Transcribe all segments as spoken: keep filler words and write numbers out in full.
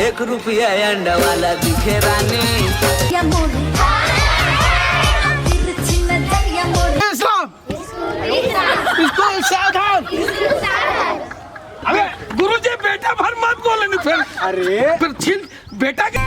एक रुपया अंडा वाला दिखे रानी। या मोरे, तिरछी नजरिया मोरे। इस्लाम, इसको सावधान। अबे गुरुजी, बेटा भर मत बोले नहीं फिर। अरे फिर छीन बेटा के।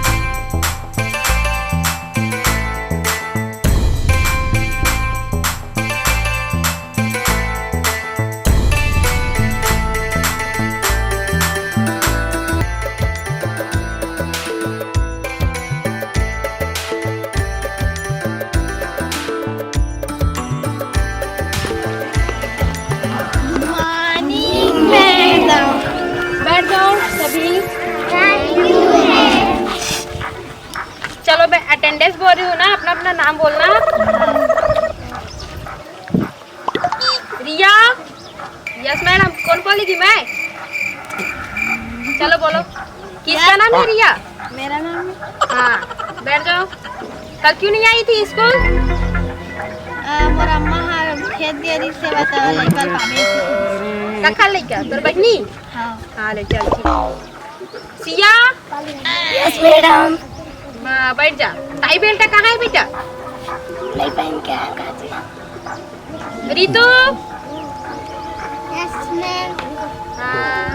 Morning madam. बैठ जाओ सभी। चलो, मैं अटेंडेंस बोल रही हूँ ना, अपना अपना नाम बोलना। रिया। Yes madam. कौन बोलेगी? मैं। चलो बोलो, किसका नाम है रिया? मेरा नाम है। हाँ, बैठ जाओ। कल क्यों नहीं आई थी स्कूल? अ, मोर अम्मा हा खेत गए रही से बता, कल पावे से। कखा लेकर तोर बहनी? हाँ। हाँ, ले चल, ठीक। सिया। Yes madam. हाँ, बैठ जा। ताई बेल्टा कहाँ है बेटा? नहीं पहन के आया काजी। रितु। Yes ma'am. हाँ।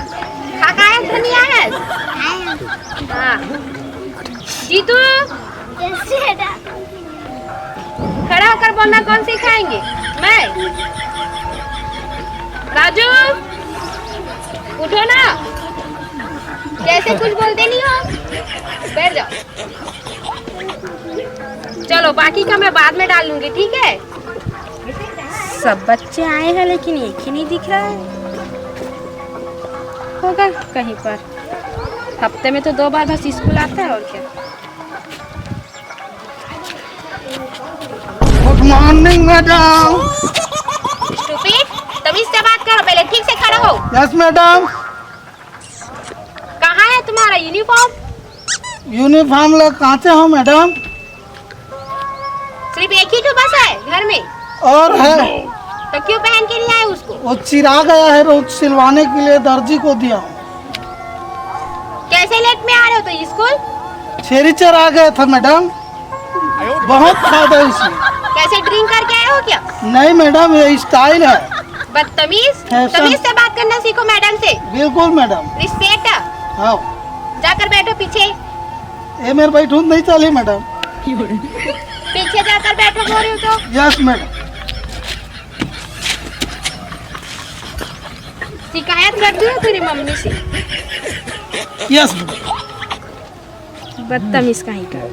खा का है धनिया है? हाँ। जीतू। Yes madam. खड़ा होकर बोलना, कौन सिखाएंगे? मैं। राजू, उठो ना, कैसे कुछ बोलते नहीं हो? बैठ जाओ। चलो, बाकी का मैं बाद में डाल लूंगी, ठीक है? सब बच्चे आए हैं लेकिन एक ही नहीं दिख रहा है। होगा कहीं पर। हफ्ते में तो दो बार बस स्कूल आता है, और क्या। गुड मॉर्निंग मैडम। स्टूपिड, तमीज से बात करो, पहले ठीक से खड़ा हो। Yes madam. कहाँ है तुम्हारा यूनिफॉर्म? यूनिफॉर्म ला कांचे हो मैडम? सिर्फ एक ही ठो बस है घर में? और है। तो क्यों पहन के नहीं आए उसको? वो चिरा गया है, रोज सिलवाने के लिए दर्जी को दिया हूँ। कैसे लेट में आ रहे हो तो स्कूल? छेरी चरा गया था मैडम। बहुत फायदा है इसमें। कैसे, ड्रिंक करके आए हो क्या? नहीं मैडम, ये स्टाइल है। बदतमीज। फैशन। तमीज से बात करना सीखो मैडम से। बिल्कुल मैडम। रिस्पेक्ट। हाँ। जाकर बैठो पीछे। ये मेरे बैठूं नहीं चली मैडम। पीछे जाकर बैठो बोल रही हूँ तो। Yes madam. शिकायत कर दी है तेरी मम्मी से। Yes madam. बदतमीज कहीं का।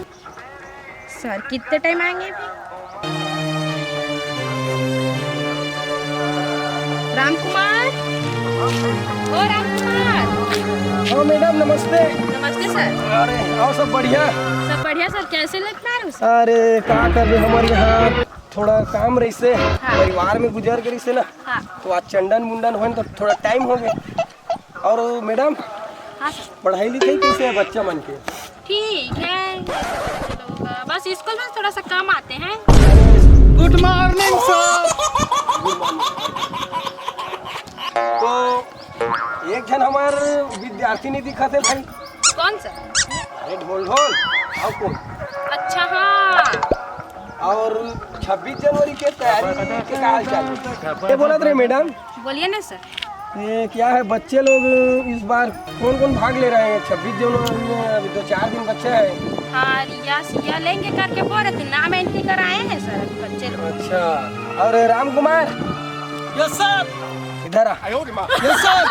सर कितने टाइम आएंगे अभी? राम कुमार, ओ राम कुमार। हाँ मैडम, नमस्ते। नमस्ते सर। अरे, और सब बढ़िया? सब बढ़िया सर, कैसे लेट में आ रहे हो सर? अरे, का करबे, हमर यहाँ थोड़ा काम रहिसे, हाँ। परिवार में गुजर के रहिसे ना, हाँ। तो आज चंडन मुंडन होए न, तो थोड़ा टाइम हो गया। और मैडम, हाँ सर। पढ़ाई लिखाई कैसे है बच्चा मन के? ठीक है, बस स्कूल में थोड़ा सा कम आते हैं। गुड मॉर्निंग सर। तो एक झन हमार विद्यार्थी नहीं दिखा थे भाई। कौन सा? अरे ढोल ढोल। और कौन? अच्छा, हाँ। और छब्बीस जनवरी के तैयारी के का हाल चाल है? ये बोलत रहे मैडम। बोलिए ना सर। ये क्या है, बच्चे लोग इस बार कौन कौन भाग ले रहे हैं छब्बीस जनवरी में? अभी दो चार दिन बचे हैं। हाँ, रिया सिया लेंगे करके बोल रहे थे, नाम एंट्री कराए हैं सर अभी बच्चे लोग। अच्छा, और राम कुमार? Yes sir. इधर आ। Yes sir.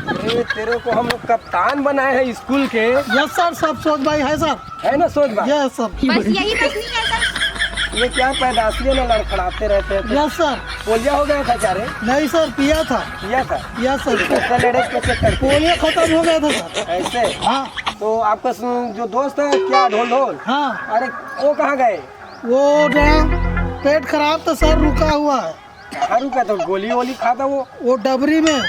अरे, तेरे को हम लोग कप्तान बनाए हैं स्कूल के। यस सर, सब सोच भाई है सर। है ना सोच भाई? Yes sir. बस यही बस नहीं है सर। ये क्या पैदाशी है ना, लड़खड़ाते रहते हैं। Yes sir. पोलिया हो गया था क्या रे? नहीं सर, पिया था। पिया था? Yes sir. तो कल एड़े के चेक करके। पोलियो खत्म हो गया था सर। ऐसे? हाँ। तो आपका सु-, जो दोस्त है क्या ढोल ढोल? हाँ। अरे वो कहाँ गए? वो ना पेट खराब था सर, रुका हुआ है। कहाँ रुका था? गोली वोली खाता वो? वो डबरी में।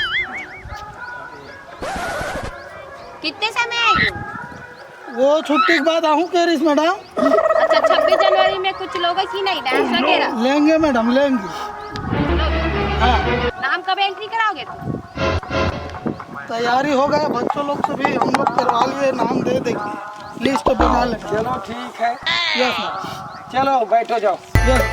कितने समय आएगी? वो छुट्टी के बाद आहूँ कह रही मैडम। अच्छा, छब्बीस जनवरी में कुछ लोग की नहीं, डांस वगैरह? लेंगे मैडम, लेंगे। हाँ। नाम कब एंट्री कराओगे तुम? तैयारी हो गया, बच्चों लोग से भी हम लोग करवा लिए, नाम दे देंगे, लिस्ट बना लेंगे। चलो ठीक है, यस सर। चलो बैठो, जाओ। यस।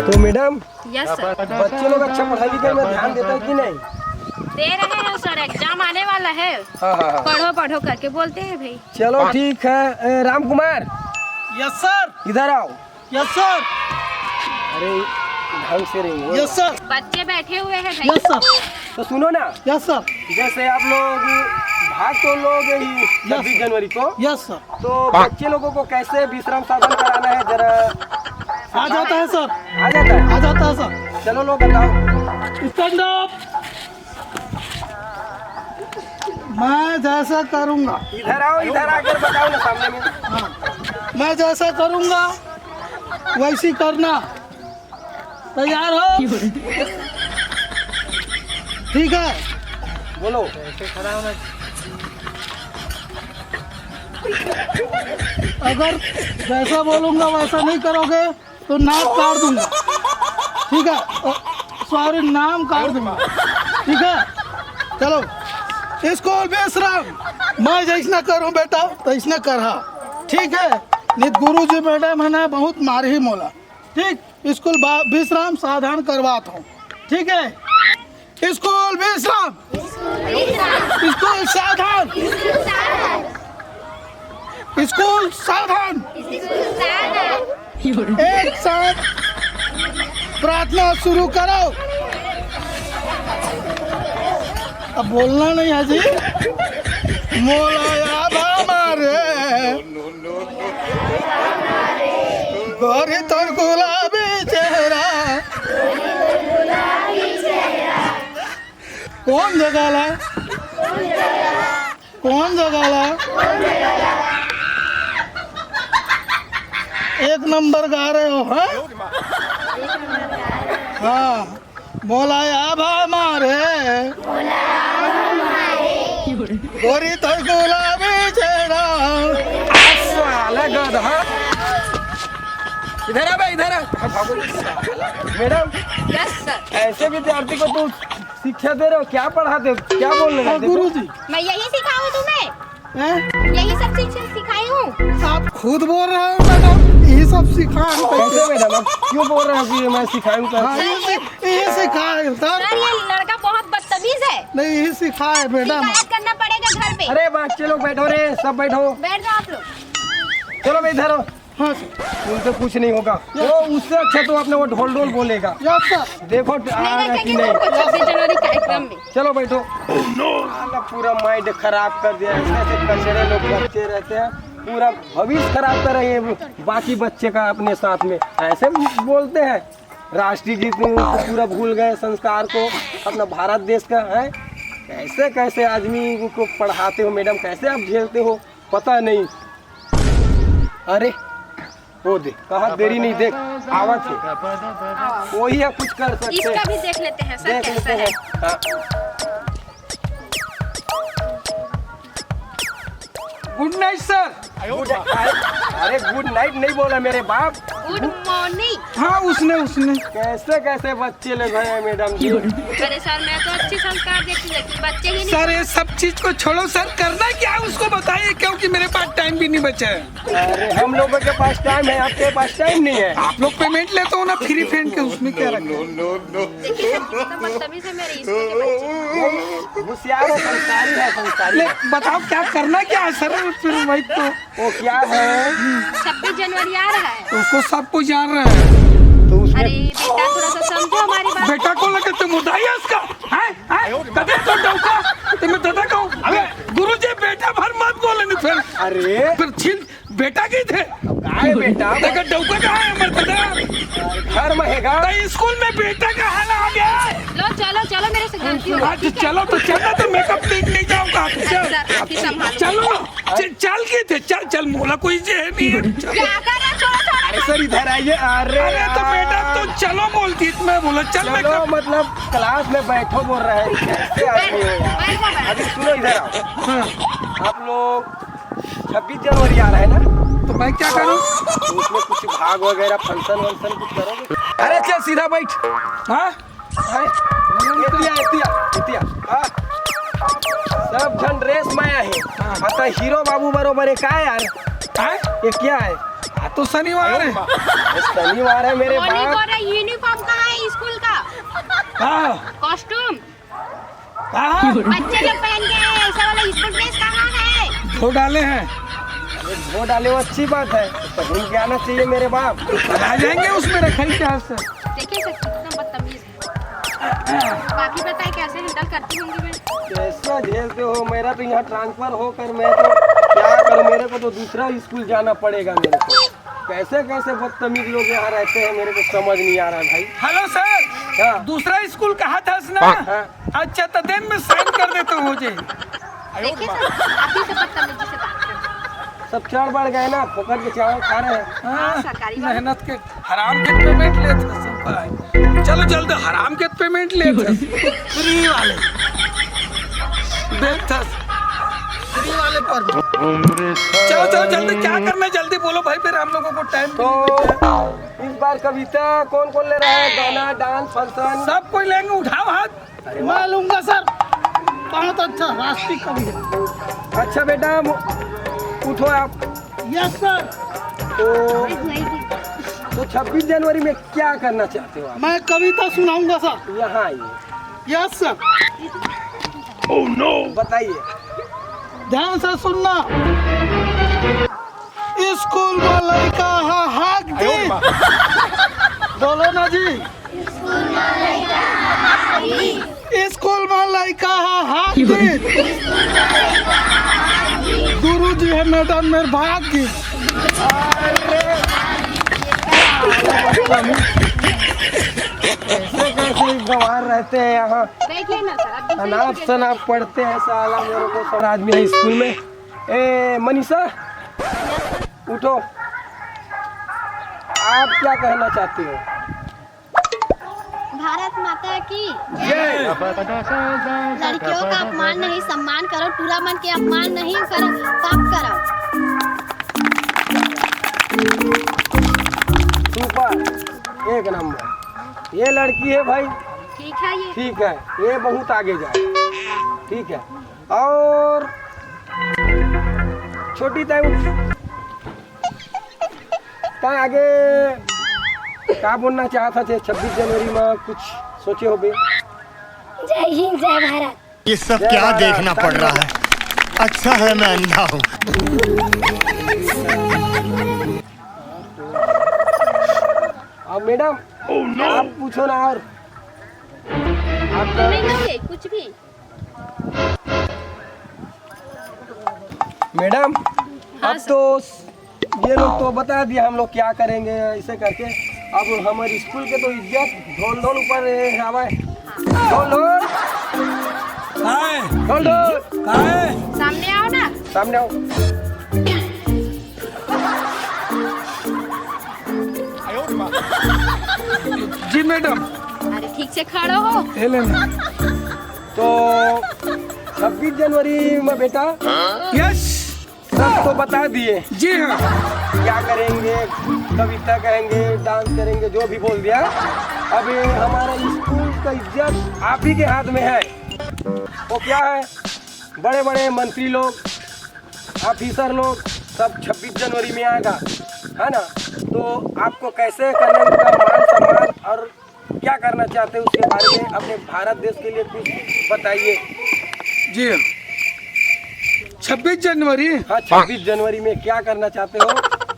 तो मैडम, यस सर। बच्चे लोग अच्छा पढ़ाई लिखाई में ध्यान देता है कि नहीं? दे रहे हैं सर, एग्जाम आने वाला है। हाँ, हाँ, हाँ। पढ़ो पढ़ो करके बोलते हैं भाई। चलो ठीक है। ए, राम कुमार, यस सर। इधर आओ। Yes sir. अरे, ढंग से रहिए। Yes sir. बच्चे बैठे हुए हैं भाई। Yes sir. तो सुनो ना। Yes sir. जैसे आप लोग भाग तो लोगे ही छब्बीस जनवरी को। Yes sir. तो बच्चे लोगों को कैसे विश्राम साधन कराना है जरा? आ जाता है सर। आ जाता है? आ जाता है सर। चलो लोग बताओ। Stand up. मैं जैसा करूँगा। इधर आओ, इधर आकर बताओ ना सामने में। हाँ। मैं जैसा करूँगा वैसी करना। तैयार हो? ठीक है। बोलो। अगर जैसा बोलूँगा वैसा नहीं करोगे तो नाक काट दूंगा। ठीक है? सॉरी, नाम काट दूंगा। ठीक है, चलो। स्कूल विश्राम। मैं जैसना करूं बेटा, तैसना करहा। ठीक है? नित गुरु जी मैडम है ना, बहुत मारही मोला। ठीक, स्कूल बा- विश्राम साधन करवात हूँ। ठीक है, स्कूल विश्राम। स्कूल सावधान। स्कूल सावधान। एक साथ प्रार्थना शुरू करो। अब बोलना नहीं है जी। मोला आभा मारे, गोरी तोर गुलाबी चेहरा। कौन जगाला? कौन जगाला? एक नंबर गा रहे हो, हाँ? हाँ, मोला आभा मारे, गोरी तोर गुलाबी चेहरा। साला गधा। इधर आ बे, इधर आ। Madam, yes sir. ऐसे विद्यार्थी को तू शिक्षा दे रहे हो, क्या पढ़ाते हो, क्या बोलने हाँ, लगे थे? गुरु जी। मैं यही सिखाऊं तुम्हें? हैं? यही सब चीजें सिखाई हूँ। आप खुद बोल रहे हो मैडम, यही सब सिखा हम कैसे करते। मैडम, आप क्यों बोल रहे हो कि ये मैं सिखाऊं कर? हाँ, ये सि-, ये सिखा है सर। सर, ये लड़का बहुत बदतमीज है। नहीं, यही सिखा है मैडम। शिकायत करना पड़ेगा घर पे। अरे बच्चे लोग बैठो रे, सब बैठो। बैठ जाओ आप लोग। चलो भाई, इधर आओ। हाँ सर। उनसे कुछ नहीं होगा। वो उससे अच्छा तो अपने वो ढोल ढोल बोलेगा। Yes sir. देखो आ नहीं रहा कि रखेंगे नहीं। सर को छब्बीस जनवरी कार्यक्रम में। चलो बैठो। साला पूरा माइंड खराब कर दिया, ऐसे ऐसे कचरे लोग बच्चे रहते हैं, पूरा भविष्य खराब कर रहे हैं बाकी बच्चे का अपने साथ में। ऐसे बोलते हैं, राष्ट्रीय गीत में पूरा भूल गए संस्कार को, अपना भारत देश का है। कैसे कैसे आदमी को पढ़ाते हो मैडम, कैसे आप झेलते हो, पता नहीं। अरे, वो देख, कहा देरी नहीं, देख, आवत है। वही है, कुछ कर सकते हैं। इसका भी देख लेते हैं सर, देख लेते हैं। हाँ। गुड नाइट सर। गुड, अरे गुड नाइट नहीं बोला मेरे बाप। गुड मॉर्निंग। हाँ, उसने, उसने। कैसे कैसे बच्चे ले गए हैं मैडम जी। अरे सर, मैं तो अच्छे संस्कार देती हूँ, लेकिन बच्चे ही नहीं। सर, ये सब चीज को छोड़ो सर, करना क्या है उसको बताइए, क्योंकि मेरे पास टाइम भी नहीं बचा है। अरे हम लोगों के पास टाइम है, आपके पास टाइम नहीं है। आप लोग पेमेंट लेते हो ना फ्री फैन के, उसमें क्या रखा है? देखिए सर, कितना बदतमीज है मेरे स्कूल के बच्चे। होशियार है, संस्कारी है, संस्कारी ले, है। बताओ क्या करना क्या है सर, फिर वही तो। वो क्या है? छब्बीस जनवरी आ रहा है। तो उसको सब कोई जान रहा है। तो उसमें अरे बेटा, थोड़ा सा समझो हमारी बात। बेटा को लेके तुम उठाइए उसका। हैं? हैं? कभी तो डौका, तुम्हें दादा कहूँ। अबे गुरु जी, बेटा भर मत बोले नहीं फिर। अरे फिर छीन बेटा की थे। अब का है बेटा? देखो डौका कहाँ है हमारे दादा? घर में हैगा। तो स्कूल में बेटा का हाल आ गया है। लो चलो, चलो मेरे से गलती हो गई, आज ठीक है? चलो तो चलना तो मेकअप देख नहीं जाऊंगा। चल, सर, आप ही संभालो। चलो ना। च-, चल के थे, चल, चल, मोला कोई जे नहीं है। चल। क्या कर रहे हो? छोड़ो, छोड़ो, अरे छोड़ो। सर, इधर आइए। अरे अरे तो मैडम, यार। तो चलो बोलती, मैं बोला, चल, मैं चलो, कर- मतलब, क्लास में बैठो बोल रहे हैं। कैसे आदमी हो यार? बैठो, बैठो। अभी सुनो, इधर आओ। हाँ। आप लोग छब्बीस जनवरी आ रहा है ना? तो मैं क्या करूँ? तो उसमें कुछ भाग वगैरह, फंक्शन वंक्शन कुछ करोगे? अरे चल सीधा बैठ। हाँ? हाँ? एतिया, एतिया, एतिया। हाँ? सब झन ड्रेस में आहे। हाँ। अउ त हीरो बाबू बरोबर हे का यार? हाँ? ये क्या है? आज तो शनिवार है। शनिवार है मेरे बाप। यूनिफॉर्म कहाँ है स्कूल का? हाँ। कॉस्ट्यूम। कहाँ? बच्चे लोग पहन के आए, ऐसा वाला स्कूल ड्रेस कहाँ है? धो डाले हैं। अरे धो डाले वो अच्छी बात है, पहन के आना चाहिए मेरे बाप। आ जाएंगे उसमें, रखाई क्या है सर? देखिए सर, कितना बदतमीज है। बाकी बताए, कैसे हैंडल करती होंगी मैं? कैसा झेलते हो? मेरा तो यहाँ ट्रांसफर होकर मैं तो क्या करूँ, मेरे को तो दूसरा स्कूल जाना पड़ेगा मेरे को। कैसे कैसे बदतमीज लोग यहाँ रहते हैं, मेरे को समझ नहीं आ रहा भाई। Hello sir. हाँ। दूसरा स्कूल कहा था ना? हाँ। अच्छा, तो दिन में साइन कर देता हूँ हो जाए। देखिए सर, आप ही से बदतमीजी से बात कर रहे हैं। सब चढ़ बढ़ गए ना, फोकट के चावल खा रहे हैं। हाँ, सरकारी वाले। मेहनत के हराम के पेमेंट लेत हस सब भाई। चलो जल्दी, हराम के पेमेंट लेत हस। फ्री वाले। देत हस। फ्री वाले पर। चलो, चलो, जल्दी, क्या करना है, जल्दी बोलो भाई, फिर हम लोगों को टाइम तो इस बार कविता कौन कौन ले रहा है? गाना, डांस, फंक्शन? सब कोई लेंगे, उठाओ हाथ। अरे वाह। मैं लूंगा सर, बहुत अच्छा राष्ट्रीय कवि है। अच्छा बेटा, उठो आप। Yes sir. तो, तो छब्बीस जनवरी में क्या करना चाहते हो आप? मैं कविता सुनाऊंगा सर। यहाँ आइए। Yes sir. बताइए। ध्यान से सुनना। स्कूल में लड़का हा हाक दे। बोलो ना जी। स्कूल में लड़का हा हाक दे। गुरु जी है मैडम मेरे भाग की। कैसे कैसे गंवार रहते हैं यहाँ। बैठिए ना सर, आप दूसरे अनाप शनाप पढ़ते हैं साला, मेरे को सब आदमी है स्कूल में। ए मनीषा, उठो। आप क्या कहना चाहते हो? भारत माता की जय। लड़कियों का अपमान नहीं, सम्मान करो। टूरा मन के अपमान नहीं करो, पाप करो। सुपर, एक नंबर। ये लड़की है भाई। ठीक है ये। ठीक है, ये बहुत आगे जाए। ठीक है। और छोटी ताई उठ। ताई आगे का बोलना चाहत हस छब्बीस जनवरी में, कुछ सोचे होबे? जय हिंद, जय भारत। ये सब जय क्या भारत। देखना पड़ रहा है? अच्छा है मैं अंधा हूँ। अब मैडम, आप पूछो ना। और आप नहीं, नहीं, कुछ भी। मैडम, हाँ अब सर। तो ये लोग तो बता दिया हम लोग क्या करेंगे ऐसे करके। अब हमारे स्कूल के तो इज्जत ढोल ढोल ऊपर है, हवा है। ढोल ढोल। हाय। ढोल ढोल। हाय। सामने आओ ना। सामने आओ। जी मैडम। अरे ठीक से खड़ो हो। ये ले ना। तो छब्बीस जनवरी में बेटा, यस। सब तो बता दिए। जी हाँ। क्या करेंगे, कविता कहेंगे, डांस करेंगे, जो भी बोल दिया। अब ये हमारा स्कूल का इज्जत आप ही के हाथ में है। वो क्या है, बड़े बड़े मंत्री लोग, ऑफिसर लोग सब छब्बीस जनवरी में आएगा, है ना? तो आपको कैसे करना है उनका मान सम्मान और क्या करना चाहते हैं उसके बारे में अपने भारत देश के लिए कुछ बताइए। जी हाँ। छब्बीस जनवरी। हाँ, छब्बीस जनवरी में क्या करना चाहते हो?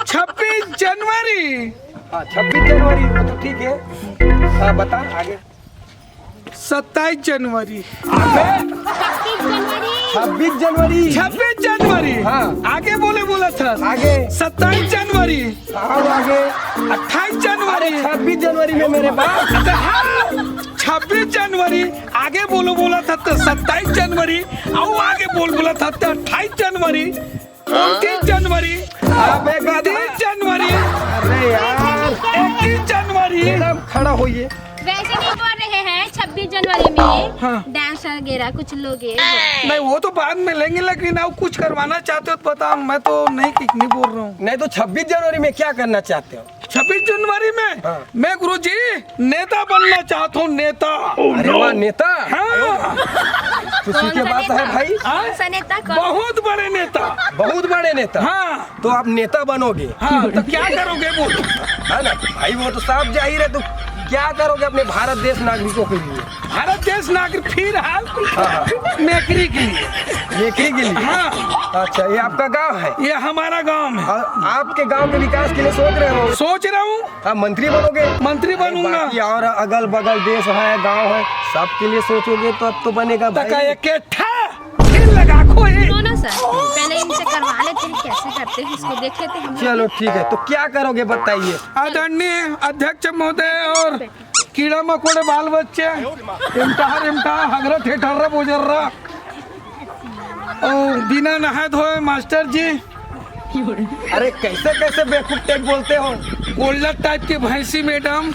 छब्बीस जनवरी। हाँ, छब्बीस जनवरी, वो तो ठीक है। हाँ, बता आगे। सत्ताईस जनवरी। छब्बीस जनवरी। छब्बीस जनवरी। हाँ। आगे बोले बोला था। आगे। सत्ताईस जनवरी। हाँ, आगे। अट्ठाईस जनवरी। अरे, छब्बीस जनवरी में मेरे बाप। अरे हाँ, छब्बीस जनवरी। आगे बोलो बोला था तो सत्ताईस जनवरी। आओ आगे बोल बोला था तो अट्ठाईस जनवरी। उनतीस जनवरी। अबे गधा। तीस जनवरी। अरे यार। इकतीस जनवरी। एकदम खड़ा होइए। वैसे नहीं बोल रहे हैं छब्बीस जनवरी में हाँ। डांस वगैरह कुछ लोगे? नहीं, वो तो बाद में लेंगे, लेकिन आप कुछ करवाना चाहते हो तो बताओ, मैं तो नहीं, नहीं बोल रहा हूँ। नहीं तो छब्बीस जनवरी में क्या करना चाहते हो? छब्बीस जनवरी में? हाँ। मैं गुरुजी नेता बनना चाहता हूँ, नेता। अरे वाह, नेता। हाँ। खुशी की बात है भाई। हाँ? कौन सा नेता? कौन? बहुत बड़े नेता। बहुत बड़े नेता। हाँ। तो आप नेता बनोगे? हाँ, तो क्या करोगे वो? है ना भाई, वो तो साफ जाहिर है। तो क्या करोगे अपने भारत देश नागरिकों के लिए? भारत देश नागरिक फिलहाल हाँ, हाँ। मेकरी के लिए। मेकरी के लिए? हाँ। अच्छा, ये आपका गांव है? ये हमारा गांव है। और आपके गांव के विकास के लिए सोच रहे हो? सोच रहा हूँ। आप मंत्री बनोगे? मंत्री अरे बनूंगा। बाकी और अगल बगल देश है, गांव है, सबके लिए सोचोगे तो अब तो बनेगा तका भाई। एक ठा फिर लगा खोई। No, no, sir। पहले इनसे करवा लेते हैं, कैसे करते हैं, इसको देख लेते हैं हम लोग। चलो ठीक है, तो क्या करोगे बताइए। आदरणीय अध्यक्ष महोदय और कीड़ा मकोड़े बाल बच्चे, इमटार इमटार हगरा ठेठर्रा बोजर्रा, और बिना नहाए धोए मास्टर जी। अरे कैसे कैसे बेवकूफ टाइप बोलते हो। गोल्डन टाइप की भैंसी मैडम,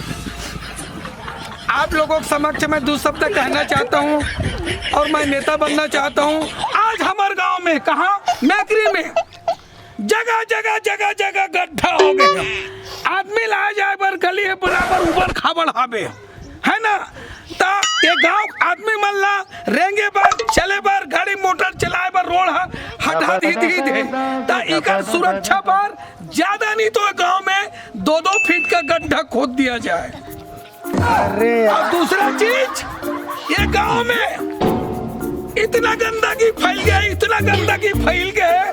आप लोगों के समक्ष मैं दो शब्द कहना चाहता हूँ और मैं नेता बनना चाहता हूँ। आज हमारे गांव में, कहाँ, मेकरी में जगह जगह जगह जगह गड्ढा हो गया। आदमी लाए जाए बर गली है बराबर उबड़ खाबड़ हाबे, है ना? ता ये गांव आदमी मन ला रेंगे बर, चले बर, गाड़ी मोटर चलाए बर रोड ह हटा दी दी दे। ता इकर सुरक्षा बर ज्यादा नहीं तो गांव में दो दो फीट का गड्ढा खोद दिया जाए। अरे और दूसरा चीज, ये गांव में इतना गंदगी फैल गया, इतना गंदगी फैल गया,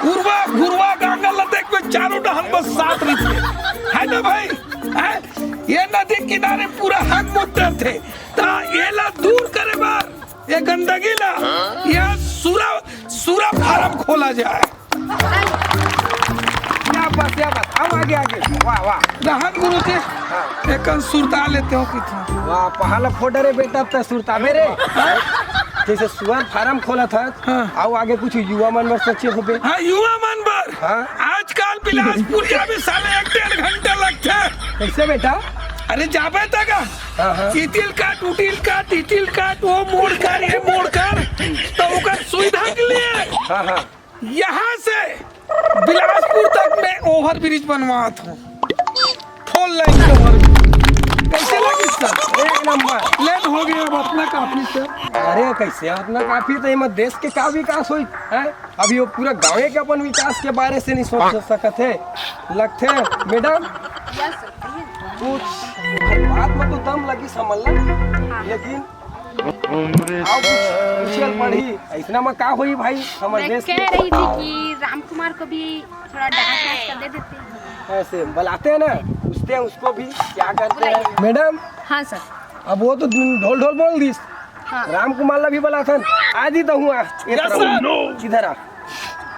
उर्वा घुरवा गांगल ला देख में चारों डहन बस साथ रहिथे, है ना भाई? है? ये नदी किनारे पूरा हक मुट्टर थे, ता ये ला दूर करे बर, ये गंदगी ला, ये सूरा सूरा फार्म खोला जाए। या बस, या बस, अब आगे, आगे। वाह, वाह। रहन गुरु जी, हाँ। एकन सुरता लेते हो कितना? वाह, पहला फोड़ रे बेटा, तै सुरताबे रे। जैसे सुअर फार्म खोला था, हाँ। आओ आगे कुछ युवा मन बर सोचे होबे। हाँ, युवा मन बर। हाँ। आजकल बिलासपुर जा भी साले एक डेढ़ घंटा लगता है। कैसे बेटा? अरे जाबे तक हाँ, हाँ। इतिल काट, उटिल काट, इतिल काट, वो मोड़ कर, ये मोड़ कर, तो ओकर सुविधा के लिए हाँ, हाँ। यहाँ से बिलासपुर तक मैं ओवर ब्रिज बनवात हूँ, फोर लाइन के ओवर ब्रिज। कैसे लगी सर? एक नंबर। लेट हो गया, अब अपना काफी सर। अरे कैसे अपना काफी, तो एमा देश के का विकास होई है? अभी वो पूरा गाँव के अपन विकास के बारे से नहीं सोच सकत है, लगथे मैडम। Yes sir. कुछ बात में तो दम लगी समझ ला, हाँ। लेकिन आओ कुछ पूछल पड़ी, ऐसना में का होई भाई, हमर मैं देश कह के रही थी कि राम कुमार को भी थोड़ा डांस वांस कर दे देते हैं। ऐसे बुलाते हैं ना, पूछते हैं उसको भी क्या करते हैं। बुलाइए। मैडम। हाँ सर। अब वो तो ढोल ढोल बोल दिस। हाँ। राम कुमार ला भी बुलाथन, आ जी तो हुआ। Yes, sir। इधर आ।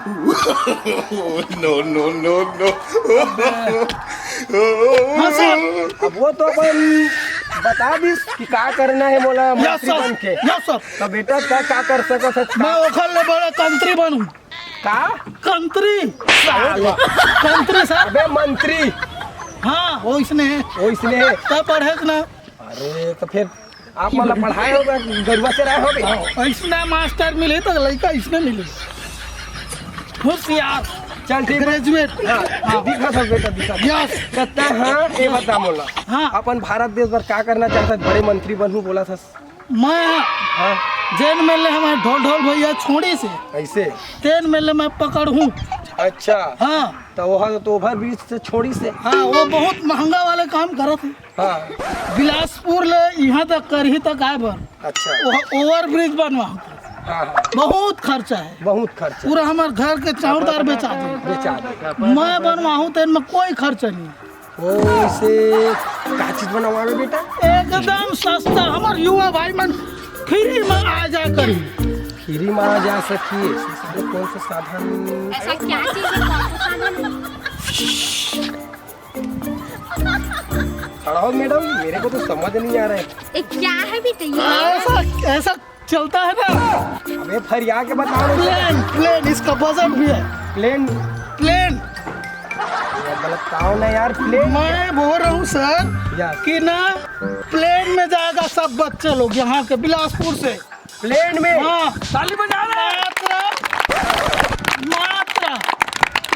No, no, no, no। हाँ सर। अब वो तो अपन बता दिस कि का करना है मोला यस मंत्री सर। बन के। Yes sir. तो बेटा का, का कर सकत है? मैं ओखर ले बड़ा कंत्री बनूं। का? कंत्री। साला। कंत्री सर। अबे मंत्री। हाँ, वो इसने है। वो इसने है। तब पढ़े ना। अरे तो फिर आप मतलब पढ़ाए होगा, गरुआ चराए होगे। ऐसना मास्टर मिले तो लड़का इसने मिले। होशियार। चल ठीक। ग्रेजुएट। हाँ, हाँ। दिखा सब बेटा, दिखा। यस। कहता हाँ, ये बता मोला। हाँ। अपन भारत देश बर का करना चाहता है? बड़े मंत्री बनहूँ बोला था। मैं हाँ। जेन में ले हमारे ढोल ढोल भैया छोड़ी से। ऐसे? तेन में ले मैं पकड़ हूँ। अच्छा। हाँ। तो वहाँ तो ओवर ब्रिज से छोड़ी से। हाँ, वो बहुत महंगा वाले काम करत है। हाँ। बिलासपुर ले यहाँ तक करही तक आए बर। अच्छा। वो ओवर ब्रिज बनवा। हाँ, हाँ। बहुत खर्चा है। बहुत खर्चा। पूरा हमार घर के चाउर दार बेचा दे। बेचा दे। मैं बनवाहूँ तो इनमें कोई खर्चा नहीं। ओ, इसे का चीज बनवावे बेटा? एकदम सस्ता। हमार युवा भाई मन फ्री में आ जा करी। फ्री में आ जा सकिए। सारे कौन सा साधन? ऐसा क्या चीज है, कौन सा साधन? खड़ा हो मैडम, मेरे को तो समझ नहीं आ रहा है। ए, क्या है बेटा ये? ऐसा, ऐसा चलता है ना। अबे फरिया के बता रहे। प्लेन, प्लेन, इसका वजन भी है। प्लेन? प्लेन। बताओ ना यार, प्लेन। मैं बोल रहा हूँ सर यस। कि ना, प्लेन में जाएगा सब बच्चे लोग यहाँ के बिलासपुर से। प्लेन में? हाँ। ताली बजा रहे हैं। मात्रा, मात्रा।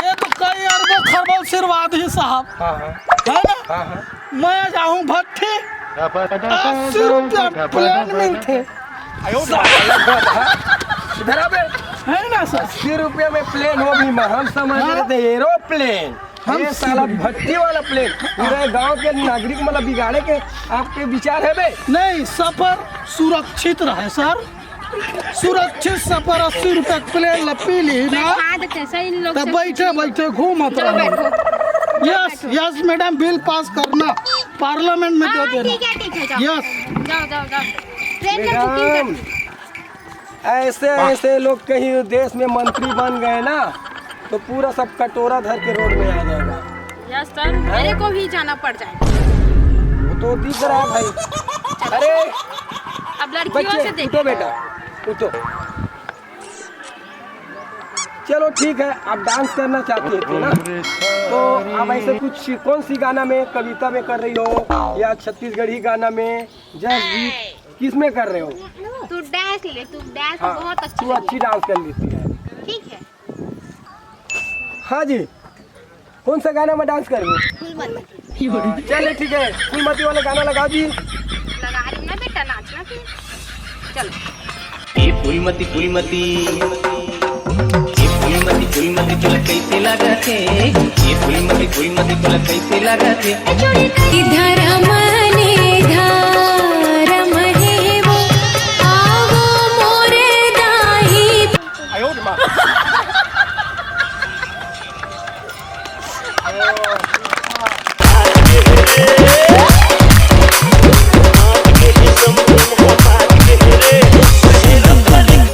ये तो कई यार तो खरबल आशीर्वाद ही साहब। हाँ, हाँ। है ना? हाँ, हाँ। मैं जाहूँ भट्ठी, अस्सी रुपया प्लेन मिलथे। इधर आ बे। है ना सर? अस्सी रुपया में प्लेन, वो भी हम समझ हाँ। रहे थे एरोप्लेन। हम ये साला भट्टी वाला प्लेन। पूरे गांव के नागरिक मतलब बिगाड़े के आपके विचार है बे? नहीं, सफर सुरक्षित रहे सर। सुरक्षित सफर, अस्सी रुपया के प्लेन ला पी ली ना। बैठा देते हैं सर इन लोग तब से बैठे पूछिए। बैठे घूमत जाओ रहो। बैठो। Yes, yes madam, bill pass करना, पार्लियामेंट में दे हाँ, देना। ठीक है, ठीक है, जाओ। यस। जाओ, जाओ, जाओ। ट्रेन का बुकिंग कर मैडम, दो। ऐसे ऐसे लोग कहीं देश में मंत्री बन गए ना, तो पूरा सब कटोरा धर के रोड में आ जाएगा। यस सर, मेरे को भी जाना पड़ जाएगा। वो तो दिख रहा है भाई। अरे अब लड़कियों बच्चे, से देख। उठो बेटा, उठो। चलो ठीक है, आप डांस करना चाहती थी ना, तो आप ऐसे कुछ कौन सी गाना में, कविता में कर रही हो या छत्तीसगढ़ी गाना में, जस गीत, किस में कर रहे हो? तू डांस ले, तू डांस हाँ, बहुत अच्छी तू लगी। अच्छी डांस कर लेती है। ठीक है। हाँ जी, कौन सा गाना में डांस कर रहे हो? फूलमती। हाँ, चलिए ठीक है, फूलमती वाला गाना लगा दी। लगा रही हूँ ना बेटा, नाचना फिर। चलो। ए फूलमती, फूलमती, ए फूलमती, फूलमती, तोला कैसे लागत हे? ए फूलमती, फूलमती, तोला कैसे लागत हे? धर्म ने धर्म हे वो, आवो मोरे दाई।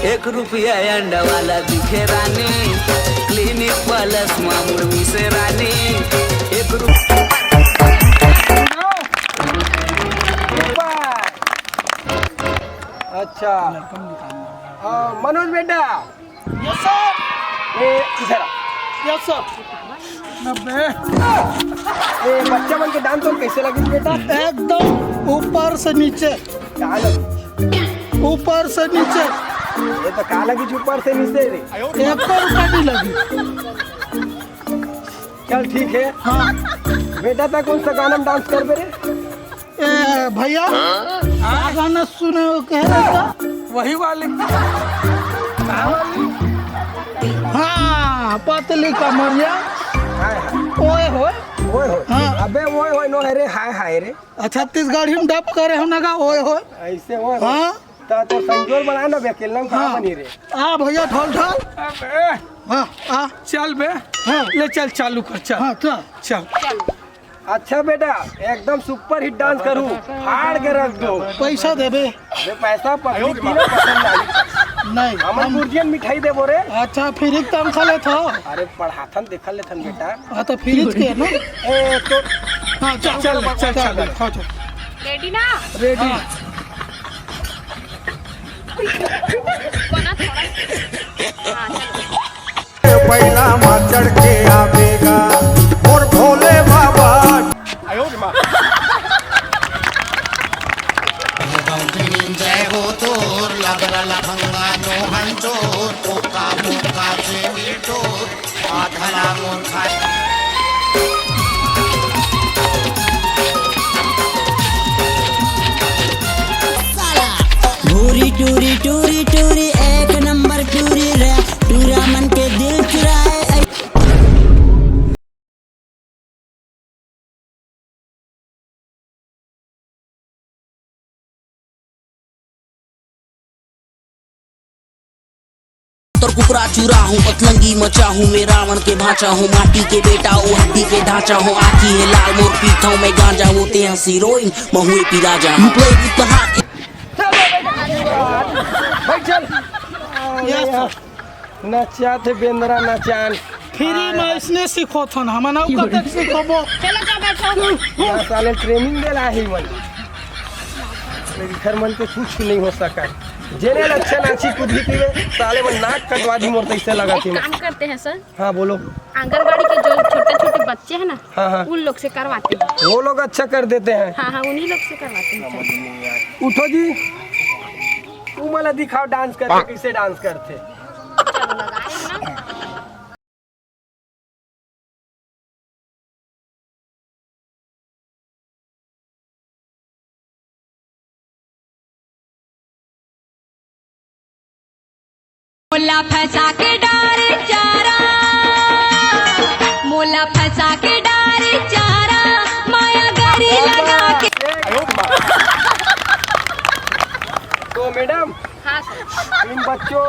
एक रुपया अंडा वाला दिखे रानी, क्लिनिक प्लस मा मुड़मी से रानी। एक रुपया। अच्छा। हाँ, मनोज बेटा। Yes sir. ए, इधर आ। Yes sir. अबे। ए, बच्चा मन के डांस तो कैसे लगिस बेटा? एकदम ऊपर से नीचे। का लगिस? ऊपर से नीचे। ये तो का लगिस ऊपर से नीचे रे? एक रुपया नहीं लगी। चल ठीक है। हाँ। बेटा, तैं कौन सा गाना में डांस करबे रे? ए, भैया, हाँ? का गाना सुने हो, कह रहे था? वही वाली। का वाली? हाँ, पतली कमरिया। हाय, हाय। ओए होए। ओए होए। हाँ। अबे ओए होए नो, अरे हाय, हाय रे। अच्छा, छत्तीसगढ़ी में डब करे हो ना गा, ओए होए। ऐसे ओए होए। हाँ। ता तो संजोल बना ना बे, अकेला में कहाँ हाँ। बनी रे? आ भैया, ढोल ढाल। अबे। हाँ, आ। चल बे। हाँ। ले चल, चालू कर, चल। हाँ, चल। चल। अच्छा बेटा, एकदम सुपर हिट डांस करूँ, फाड़ के रख दो। पैसा देबे? अरे पैसा पब्लिक की ना पसंद आई। नहीं, हमन हम गुर्जियन मिठाई देबो रे। अच्छा, फ्री के तनखा लेत हो? अरे पढ़ाथन, देखल लेथन बेटा। हाँ, तो फ्री के ना। ए, तो हाँ, चल, चल, चल, चल, चल। हाँ, चल। रेडी ना? रेडी। हाँ। कोना थोड़ा। हाँ, चल। पहिला मा चढ़ के आवेगा मोर भोले बाबा। जय हो तोर लगल लफंगा नोहन चोर, ओका मोका से मिटो, आधला मोर खाए। भूरी टूरी, टूरी टूरी, एक नंबर टूरी रे, टूरा मन के दिल चुराए। तोर कुकरा चुरा हूँ, पतलंगी मचा हूँ, मैं रावण के भांचा हूँ, माटी के बेटा, वो हड्डी के ढांचा हूँ, आँखी है लाल मोर पीता हूँ, मैं गांजा वो ते हंसी रोइन, महुए पी राजा हूँ। You play with the hot। बैठ चल। नचा थे बेंदरा नचान। फ्री में इसने सिखोथन, हमन अउ कतक सिखोबो। चलो, जाओ, बैठो। यहाँ साले ट्रेनिंग दे रहा है मन। घर मन के कुछ नहीं हो सका। जेने अच्छा नाची कूदी पीवे, साले मन नाक कटवा दी मोर, तैसे लगा एक थी। काम करते हैं सर। हाँ, बोलो। आंगनबाड़ी के जो छोटे-छोटे बच्चे हैं ना, हाँ, हाँ। उन लोग से करवाते हैं। वो लोग अच्छा कर देते हैं। हाँ, हाँ, उन्हीं लोग से करवाते हैं। उठो जी, तू मला दिखाओ डांस करके, कैसे डांस करते। चलो, लगा रहे हैं ना। मोला फंसा के डारे चारा, मोला फंसा के डारे चारा, माया गाड़ी लगा के। तो मैडम, हाँ सर। इन बच्चों,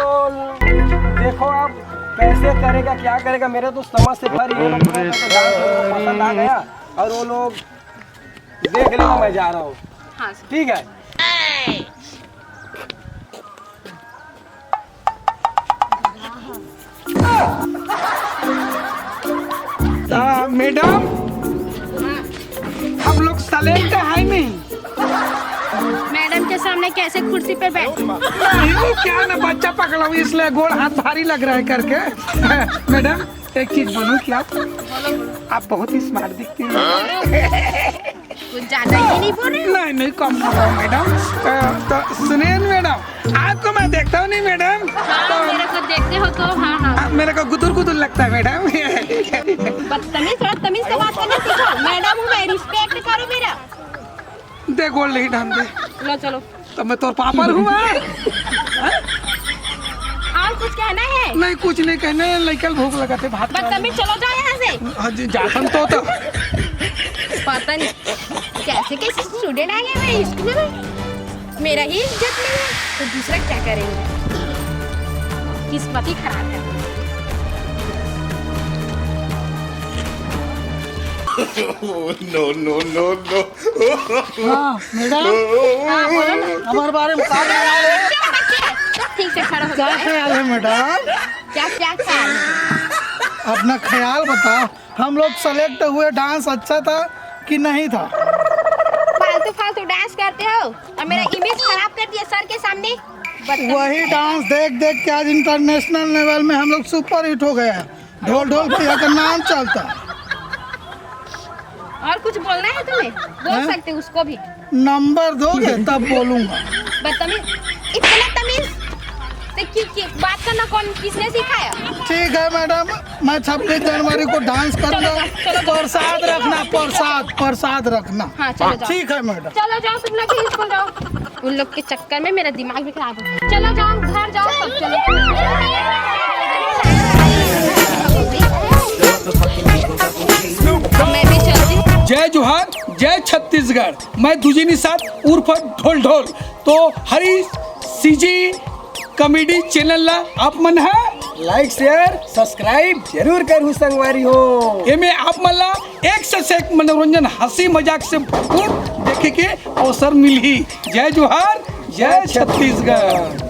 देखो आप कैसे करेगा, क्या करेगा, मेरे तो समझ से परे। ये लोग पसंद आ गया और वो लोग देख लेना, मैं जा रहा हूँ। हाँ सर। ठीक है। आ, मैडम, हम लोग सेलेक्ट है नहीं। मैडम के सामने कैसे कुर्सी पे बैठ? नहीं, वो क्या ना, बच्चा पकड़ा हुआ, इसलिए गोड़ हाथ भारी लग रहा है करके। मैडम, एक चीज बोलूं क्या? आप बहुत ही स्मार्ट दिखती हैं। कुछ ज्यादा ही नहीं बोल रहे हो? नहीं, नहीं, कम बोल रहा हूँ मैडम। अ, तो सुनिए ना मैडम, आपको मैं देखता हूँ नहीं मैडम। हाँ, तो मेरे को देखते हो तो हाँ, हाँ। आप मेरे को गुदुर गुदुर लगता है मैडम। बदतमीज, थोड़ा तमीज से बात करना सीखो। मैडम हूँ मैं, रिस्पेक्ट करो मेरा। दे गोड़ नहीं डाल दे। लो चलो। तो मैं तोर पापा हूँ। और कुछ कहना है? नहीं, कुछ नहीं कहना है, लइका भूख लगा थे, भात खा बदतमीज, चलो जाओ यहाँ से। हाँ जी, जातन तो, तो। पता नहीं कैसे कैसे स्टूडेंट आ गए मेरे स्कूल में। मेरा ही इज्जत नहीं है तो दूसरा क्या करेंगे? किस्मत ही खराब है। Oh, no, no, no, no। हाँ मैडम, हाँ, बोलो ना। हमारे बारे में क्या ख्याल है? चुप बच्चे, ठीक से खड़ा हो क्या जाओ। ख्याल है मैडम? क्या, क्या ख्याल है? अपना ख्याल बताओ। हम लोग सेलेक्ट हुए, डांस अच्छा था कि नहीं था? फालतू फालतू डांस करते हो और मेरा इमेज खराब कर दिया सर के सामने। बदतमीज। वही डांस देख देख के आज इंटरनेशनल लेवल में हम लोग सुपर हिट हो गए हैं। ढोल ढोल भैया का नाम चलता। और कुछ बोलना है तुम्हें? बोल हैं? सकते उसको भी। नंबर दोगे तब बोलूंगा। बदतमीज, इतना तमीज से की, की बात करना कौन, किसने सिखाया? ठीक है मैडम, मैं छब्बीस जनवरी को डांस करूंगा। चलो, चलो, चलो। प्रसाद रखना, प्रसाद, प्रसाद रखना। हाँ, चलो जाओ। ठीक है मैडम। चलो जाओ, तुम लोग भी स्कूल जाओ। उन लोग के चक्कर में मेरा दिमाग भी खराब हो गया। चलो जाओ, घर जाओ, सब चलो। अब मैं भी चलती हूँ। जय जोहार, जय छत्तीसगढ़। मैं दुजिनी सात उर्फ ढोल ढोल। तो हरी सीजी कॉमेडी चैनल ला आप मन ह लाइक, शेयर, सब्सक्राइब जरूर करहू संगवारी हो। एमे आप मन ला एक से एक मनोरंजन, हंसी मजाक से भरपूर देखे के अवसर मिलही। जय जोहार, जय छत्तीसगढ़।